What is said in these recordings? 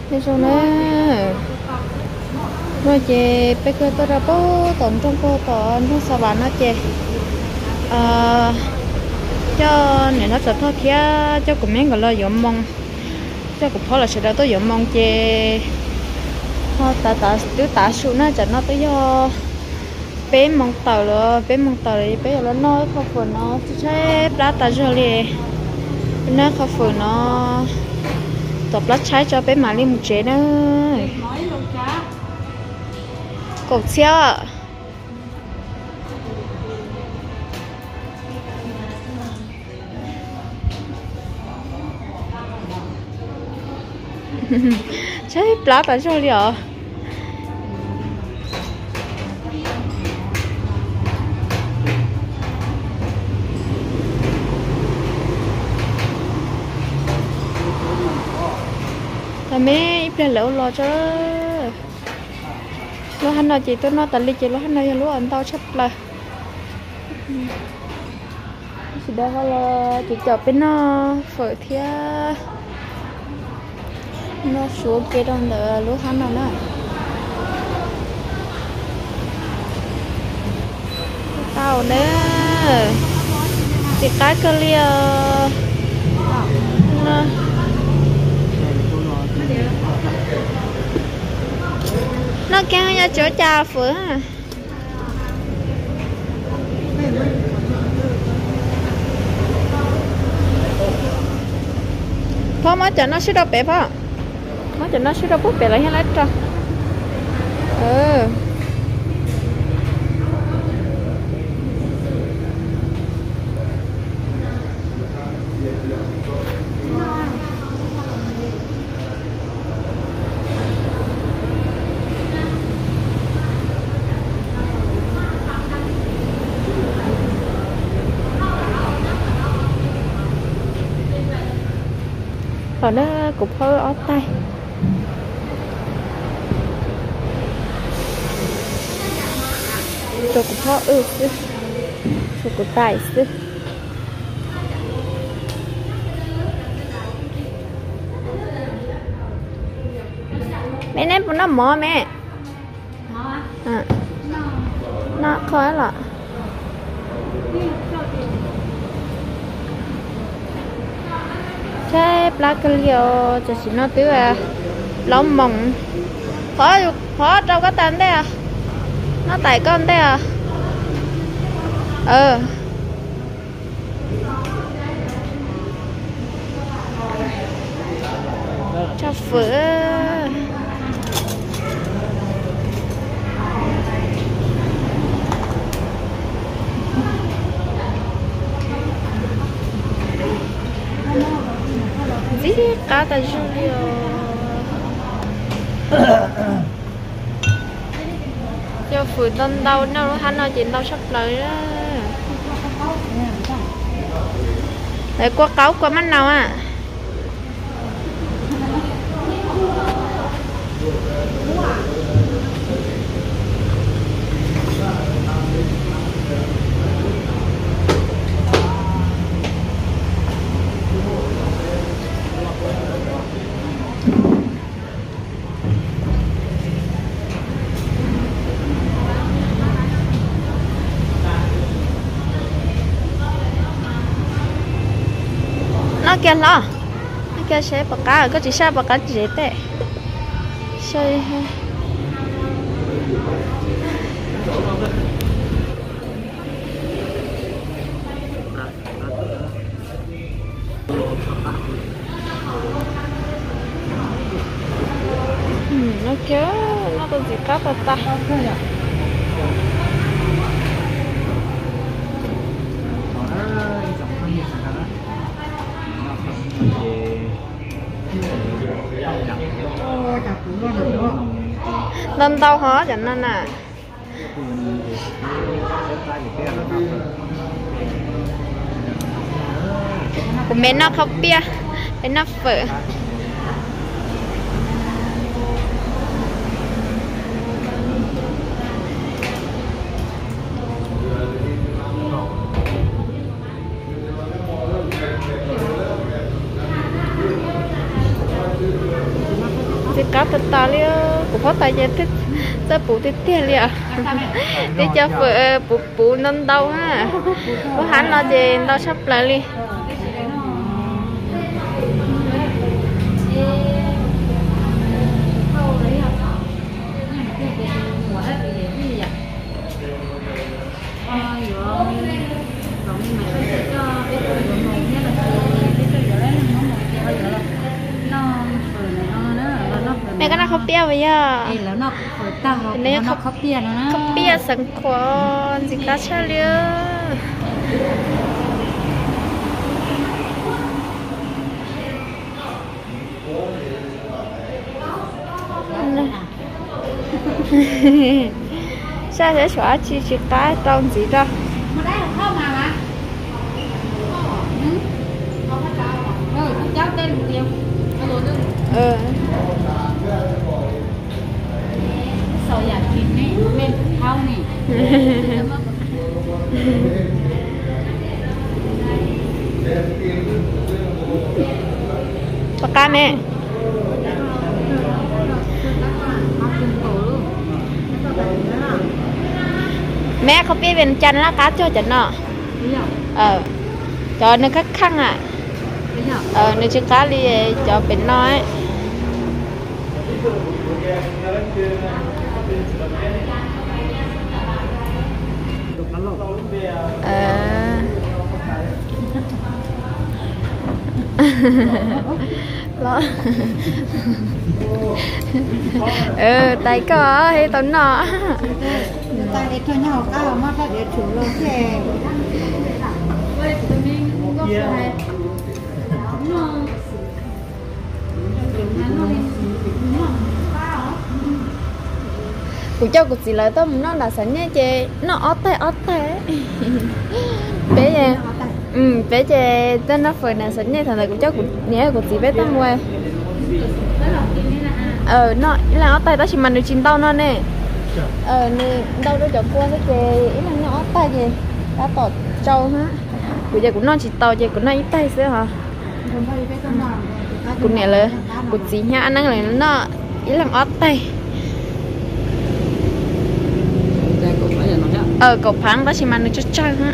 Nyob zoo na, no ces peb kawg tuaj rau pem tom nroog, pem tom nroog Xav Vas no ces coj niam hlob Tsov Thoj thiab coj kuv me nkawd los yuav moo, coj kuv phob los sawv daws tuaj yuav moo ces ho tav, twb tav su na, tsam no twb yog peb moos tawm lawm, peb moos tawm lawm, peb yuav los noj qhov fawm no, tshaib plab tas zog li. Noj qhov fawm no, tom plab tshaib tso peb mam li mus tsev na. Kaum txhiab. Tshaib plab tas zog li os. Tag me ib pliag lawv ua los tso. Lub hab no ces tuaj noj tas li ces lub hab no yog lub uas ntau tshaj plaws. Sawv daws ho los ces caum peb noj fawm thiab noj su ua ke rau ntawm lub hab no na. Tau na, txiv qab kawg li os. Noj kiag yog tsuav cas fawm. Phob, muab cov no swb rau pem phob. Muab cov no swb rau pem los yog lawv rau. Thaum na kuv phob ob tais, tsuas kuv phob wb xwb, tsuas kuv tais xwb. Me, neb puas noj mov me? Noj qhov los. Tshaib plab kawg li os, tam sim no twb plaub moos. Qhov, qhov rau koj tas ntej os. Noj tais koj ntej os. Tso fwm. Ntxim qab tas zog li os. Cov fwm ntau ntau, noj lub hab no ces ntau tshaj plaws. Lawv kua qaub kua mab nau a. Noj kiag hlob, noj kiag seb puas qab, koj tsis saj puas qab tsis zem tej. Saj. Noj kiag, noj tau ntxim qab tas tas. Ntau ntau hov cov no na. Kuv me noj khaub piaj, me noj fawm. Txiv qab tag tas li, kuv phob tais ces txawj puv tiag tiag li os. Tib co fawm puv puv ntau ntau na. Lub hab no ces ntau tshaj plaws li. Neb koj noj khaub piaj puas yog? Neb khaub piaj xeev khuam ntxim qab tshaj li. Saib saib tshuav dab tsi tsis qab rau ntxiv rau. Puas qab me? Me khaub piaj Vias Cas laj qab tshaj cov no. Cov nws khab kheej a. Nws tsis qab li cov pem no. Tais koj he tau noj. Kuv coj kuv txiv lawv tuaj mus noj nram Xav Nyej ces noj ob taig ob taig. Peb, peb ces tuaj noj fawm nram Xav Nyej, thaum ntawd kuv coj kuv niam kuv txiv peb tuaj mus noj ib leeg ob taig tab sis mas nws tsis ntau no ne. Nws ntau rau cov kua xwb ces ib leeg noj ob taig ces tab tom tsau na. Kuv ces kuv noj tsis tau ces kuv noj ib taig xwb os. Kuv niam lawv, kuv txiv thiab Ab Neeb lawv noj ib leeg ob taig. Kaum phav tab sis mas nws tsawg tsawg.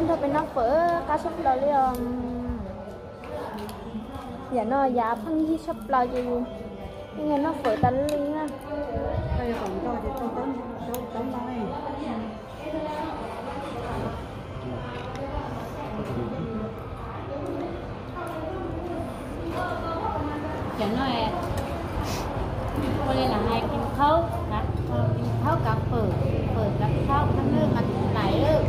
Nrog peb noj fawm qab tshaj plaws li os. Yam no yav pheej yig tshaj plaws ces yus noj fawm tas li na. Cov no ua li lawv hais kis khaub, kis khaub kav fawm, fawm kav khaub, khaub nws mas lais.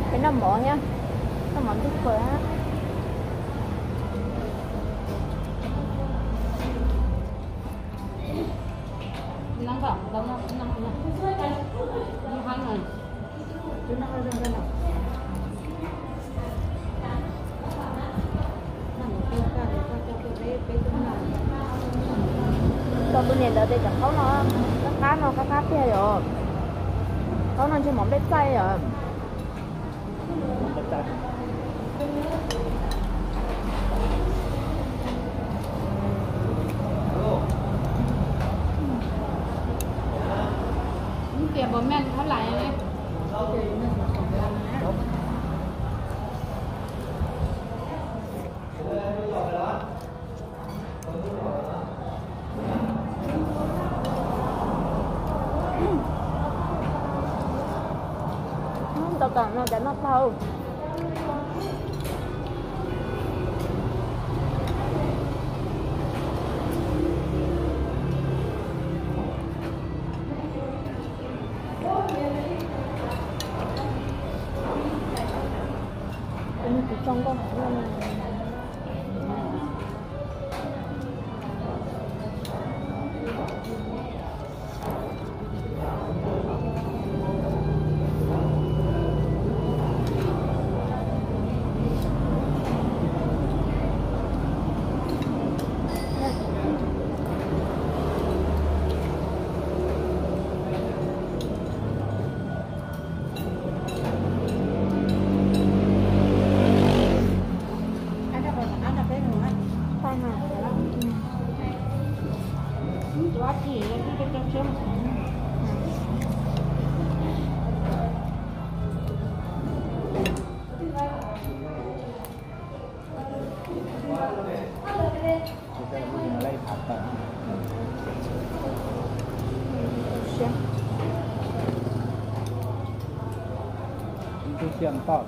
Peb noj mov thiab, noj mov ntuj pawg. Tos tus niam ntawd tias cov qhaub no qab qab no qab qab tiag yom. Qhaub no ntshe mov nplej txaij yom. Tias bos mej thab lais. Tau tom no cov noj tau.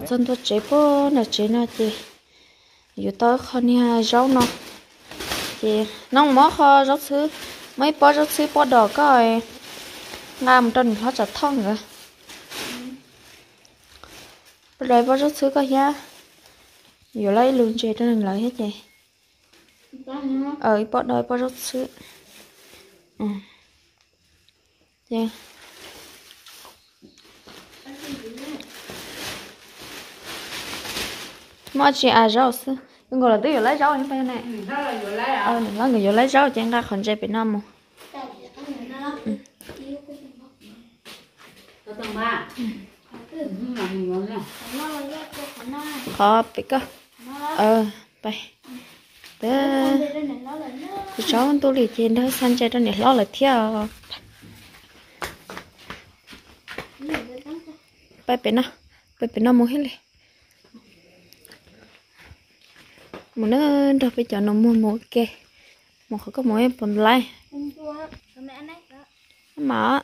Txog ntua tsev puag nram tsev no ces yuav tau qho niag zaub no. Ces no muab qho zaub txhwb, muab ib pob zaub txhwb pob dos koj nqa mus rau niam hlob Tsav Thoj nkawd. Pob dos ib pob zaub txhwb koj thiab, yuav lawv ib lub ntses rau lawv thiab ces ib pob dos ib pob zaub txhwb. Muaj tsis a zaub xwb, nkaus los twb yuav laib zaub ne. Niam hlob nkawd yuav laib zaub ces nqa qhov ntses pem no mus. Qhov pem koj. Peb, kuv tsaus ntuj li ces nrog xa ntses rau niam hlob lawm thiab. Peb pem no, peb pem no mus thiab li. Mus na, nrog peb cov no muag mus ua ke, mus qhov koj mus pom laib. Mas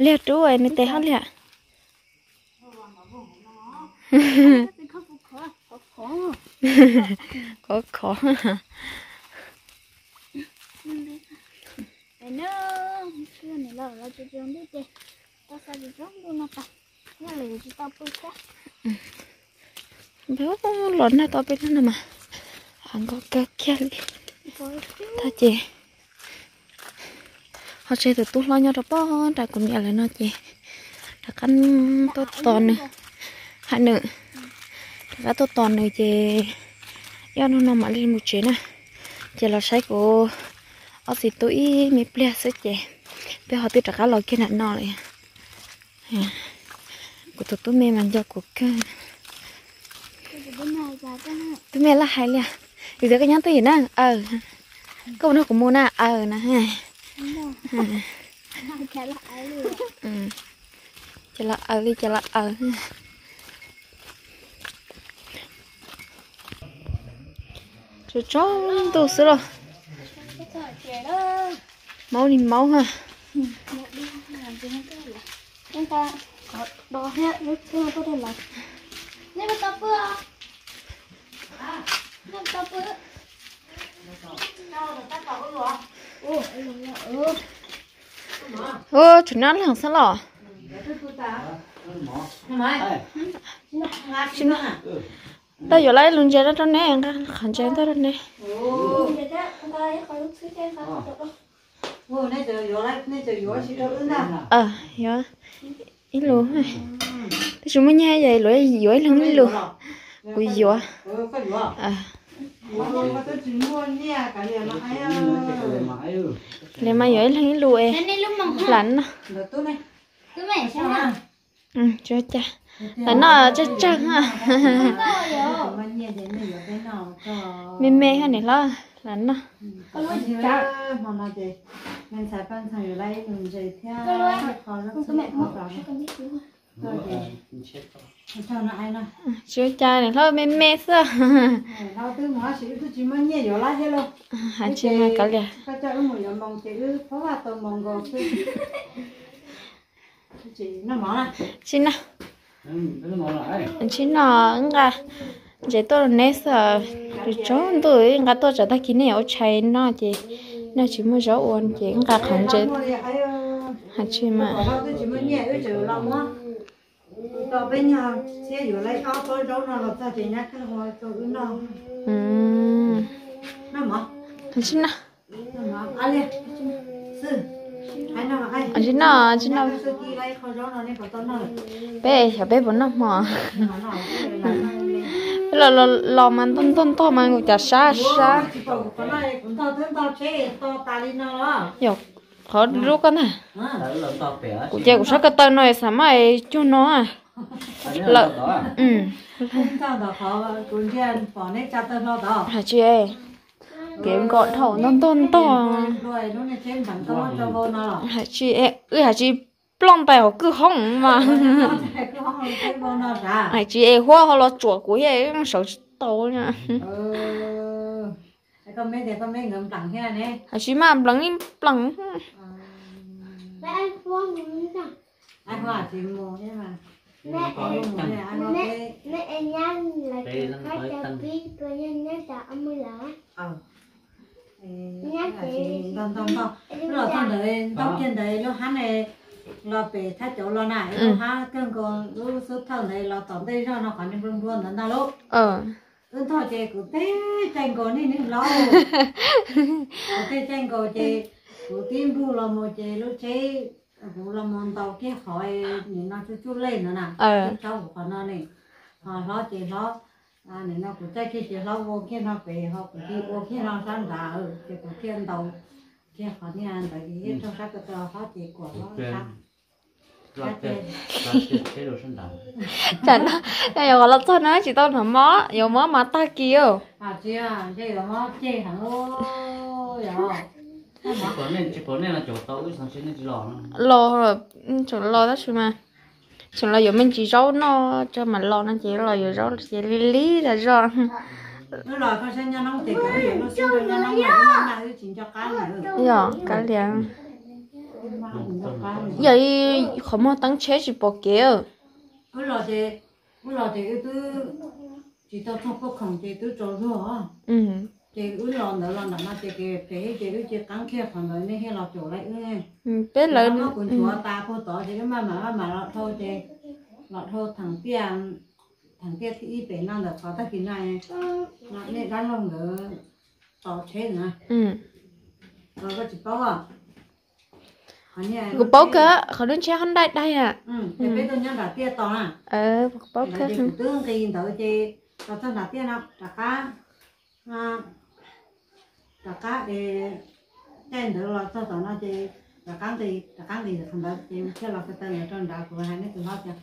liag rub nws tes hab liag. Khov khov. Los nag tau peb lub no mas, nkauj kawg kiag li. Tag ces ho tseg tus tub hlob nyob rau pog nram kuv niam lawv no ces rov qab tuaj tos nws, hais nws, rov qab tuaj tos nws ces ib ob hnub no mam li mus tsev na. Ces los saib kuv ob txiv tub ib me pliag xwb ces peb ho twb rov qab los kiag nram no lawm. Kuv tus tub me mas nco kuv kawg. Tub me laj hais li, yus tias koj nyob twj ywm na, aw. Koj mus nrog kuv mus na, aw na. Ces los aw li, ces los aw. Tsaus ntuj xwb los. Maub li maub ha. Ua, tsum nab leeg xwb los. Tau yuav lawv ib lub ntses rau neb, nqa qhov ntses tuaj rau neb. Yuav ib lub, tab sis muaj nyiaj ces yuav ib leeg ib lub. Kuv yuav. Li mas yuav ib leeg ib lub es lam noj. Tsis ua cas, lam noj tsawg tsawg. Me me thiab niam hlob, lam noj. Tsis ua cas, niam hlob me me xwb. Hais tsis mas kav liam. Tsis noj. Tsis noj, nqa ntses tuaj rau neb xwb. Tsaus ntuj nqa tuaj tsam tag kis nej yuav ua tshais noj ces nej tsis muaj zaub ua ces nqa qhov ntses. Tsis mas. Twb tsis muaj nyiaj wb tseem los muab rau peb nyuag txhiab yuav lawm ob pob zaub no los txog ces nyab kawg ua rau wb noj. Tsis noj, tsis noj, tsis noj. Peb xyov peb puas noj hmo. Peb los los los mas ntog ntog ntog mas kuv cas sab sab. Yog qhov lub koj ntag. Kuv ces kuv sab ko taw no xav mas cuag no. Lawm. Hais tsis, kev nkos dhau ntog ntog ntog. Hais tsis, wb hais tsis plooj ntais hauv kwj hoob mas. Hais tsis es huab ho los tsuam kuv thiab sawv tsis tau. Hais tsis mas nplees ib nplees. Ntog ntog ntog, lub los txog ntawd ntaub kiag ntawd lub hab ne, los pem thaj cauv los na, lub hab kawg nkaus lub xub thawj ntawd los tom ntej zog no qhov niag nplua nplua ntawd ntag lauj. Wb ntog ces kuv tej caij nkaus niaj hnub laub, kuv tej caij nkaus ces kuv tib npug los mus ces lub tsheb, kuv los mus ntaus kiag qhov nim no tsuj tsuj lej no na, tib tsaub kuv qhov no ne, ho hlob ces hlob, nim no kuv caij kiag ces hlob ua kiag no pem ho kuv tib ua kiag no sab nrad ces kuv thiaj ntaus kiag qhov niag ntawd ces thiaj raug sab ko taw hlob ces kuam hlob sab. Tsam no yog yuav qhov los txog no tsis tau hnov mob, yuav mob mas tag kis. Los, tseem los tab sis mas, tseem los yuav me ntsis zaub noj tso mam los no ces los yuav zaub ces li li tas zog. Yog kav liam. Yog qhov muag teeb tsheb tsis pom kev. Tsis tau txog puag khoom ces twb tsaus zuag. Ces wb los ntawd los nram no ces kev phem ces wb cia qaab kiag qhov ntawd nej thiaj los caum lawv wb. Peb lawv kuv ntxuav tas puag tod ces wb maj mam maj mam los dhau ces los dhau theem tiaj, theem tiaj thib ib pem no ntawm qhov tag kis no, nej dab laug nkawd tos tsheb na. Koj tsis paub. Kuv paub kawg, qhov lub tsheb hab ntaij daig na. Peb tuaj nyob nram tiaj tos na. Kuv paub kawg. Kuv twb nqis ntawd ces los txog nram tiaj no rov qab, rov qab es caij ntawd los txog tom no ces rov qab nqis, rov qab nqis qhov ntawd ces thiaj los ko taw ntawd rau nrad. Kuv hais nej tus hlob tias,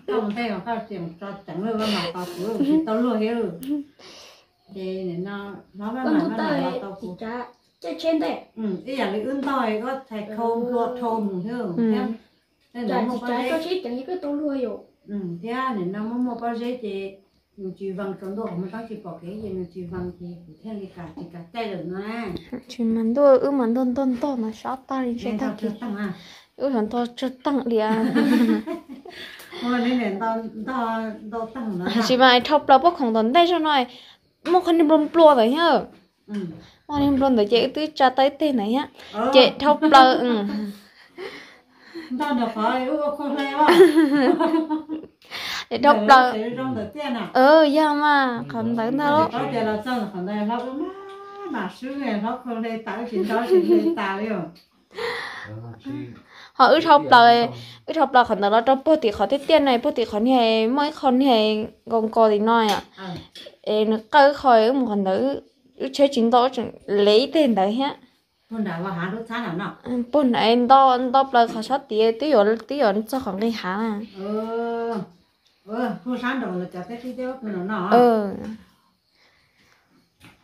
koj mus ntej mas koj tseem tso ceev lawm mas tos kuv tsis tau luag thiab. Ces nim no hlob maj mam maj mam los tau kuv. Ib yam li wb ntog wb txhais khau nplua dhau mus thiab. Thiab nim no muaj muaj pob zeb ces nws tsis vees, tsaus ntuj qhov muag teeb tsis pom kev ces nws tsis vees ces kuv thiaj li kam tsis kam caij lawm no. Tsis mas ntuj wb mas ntog ntog ntog mas sab tag li ntshe tag kis. Wb los ntog tsawg teeg li. Tsis mas dhau plaws puag khoom tom ntej zog no muaj qhov niag nplua nplua ntawd thiab. Muaj niag nplua ntawd ces wb twb tsa tau ib teg ntawd thiab. Ces dhau plaws. Ces dhau plaws. Yog mas qhov ntawd ntag. Ho wb dhau plaws, wb dhau plaws qhov ntawd los rau puag tim qhov tiaj tiaj no, puag tim qhov niag muaj ib qho niag nkaus nkaus tim no. Es nws qawj ib qho wb mus qhov ntawd, wb tsheb tsis nto tseem lev ib teg ntawd thiab. Puag nram nto nto plaws qhov sab tid twb yuav, twb yuav txog qhov nqis hav na.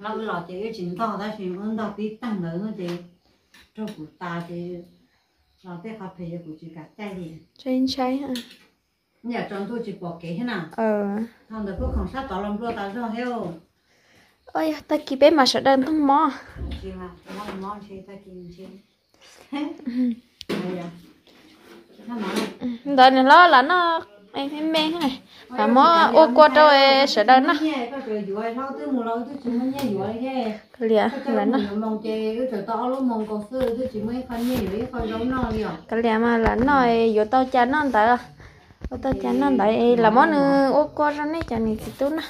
Los wb los ces wb tsis ntog tab sis wb ntog tib teg ntawd ces raug kuv tas ces los tej qhov phem yog kuv tsis kam caij li. Ntshai, ntshai. Yam tsaus ntuj tsis pom kev thiab na. Ho ntawm puag khoom sab tod los nplua tas zog thiab. Yog tag kis peb mas sawv daws ntog mov. Ntawd nws hlob lam noj Me me, lam muab ua kua rau sawv daws noj. Liam, lam noj. Kav liam mas lam noj, yuav tau cas noj ntawd. Ua tau cas noj ntawd es lam muab nws ua kua rau nej cov niam txiv tub noj.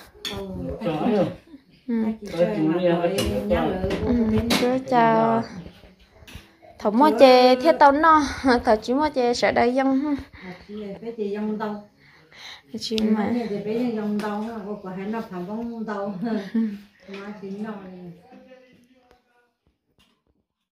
Cas thaum muaj ces thiaj tau noj, thaum tsis muaj ces sawv daws yoo. Tsis mas, peb yeej zoo ntau, ua kuv hais noj phav npoob ntau, tsis noj li.